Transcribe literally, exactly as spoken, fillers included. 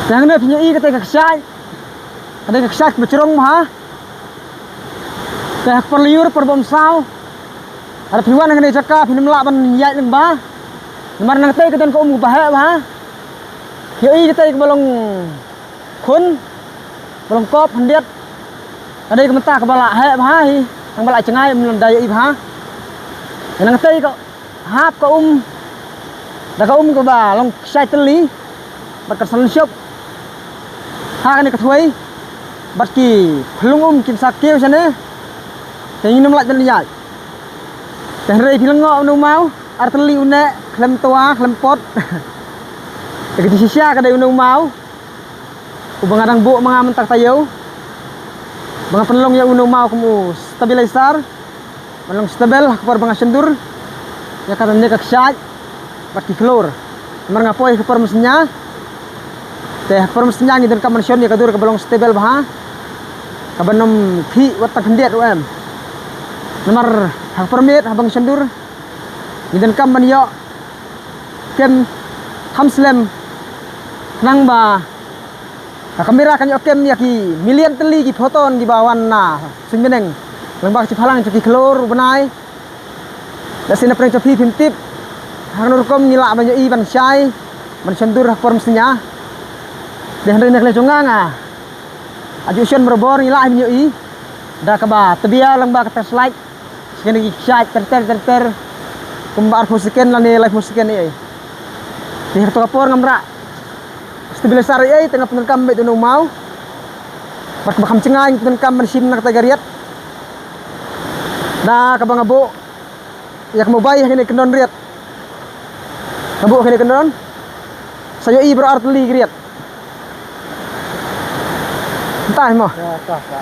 Te hangne phin ïohi katei ka kshaid. Katei ka kshaid kaba jrong bha. Te ha ka por lyiur por bymsaw, haba phi wan hangne jaka phin ym lah ban ïaid lyngba. Namar nangtei ka don ka um kaba heh bha. Phi ïohi katei kaba long khun, ba long kop khyndiat. Ka dei ka mynta kaba la heh bha hi, tang ba la jngai, ym da ïohi bha. Nangtei ka hap ka um da ka um kaba long kshaid tylli bad ka san shop ha kane ka thwei, bad ki khlung um kin sa kiew shane. Te ngin ym lah ban ïaid. Te hynrei phi lyngngoh une u maw, ar tylli une, khlem twa khlem pot. Te ka jingshisha ka dei une u maw uba nga dang buh ma nga mynta ka taïew, ba nga pynlong ïa une u maw kum u stabilizer, ban long stable ha ka por ba nga shondur ïa kane ka kshaid bad ki khlur. Namar nga poi ha ka por mynsngi, te ha ka por mynsngi ngi donkam ban shon ïa ka dur kaba long stable bha, kaban ym khih wat tang khyndiat ruh em. Namar ha ka por miet haba nga shondur ngi donkam ban ïoh kem kham slem, khnang ba ka kamera kan ïoh kem ïa ki million tylli ki photo kiba wan na suiñ bneng lyngba ka jingphalang jong ki khlur u bnai. Lehse na pdeng jong phi phim tip ha kano rukom ngi lah ban ïohi ban shai ban shondur ha ka por mynsngi. Te hynrei na ka liang jong nga, nga ju shon barabor, ngi lah ban ïohi da kaba tbia lyngba ka torchlight. Shisien ki kshaid ter ter ter ter kumba arphew second lane laiphew second ei ei. Te ha kato ka por ngam rah stabilizer ei ei, te nga pyndonkam beit da une u maw. Bad kaba kham jngai nga pyndonkam ban shim na katei ka riat da kaba nga buh ïa ka mobile ha kane ka kyndon riat. Nga buh ha kane ka kyndon, sa ïohi baroh ar tylli ki riat. Mynta hi mo. Ïa, ka, ka.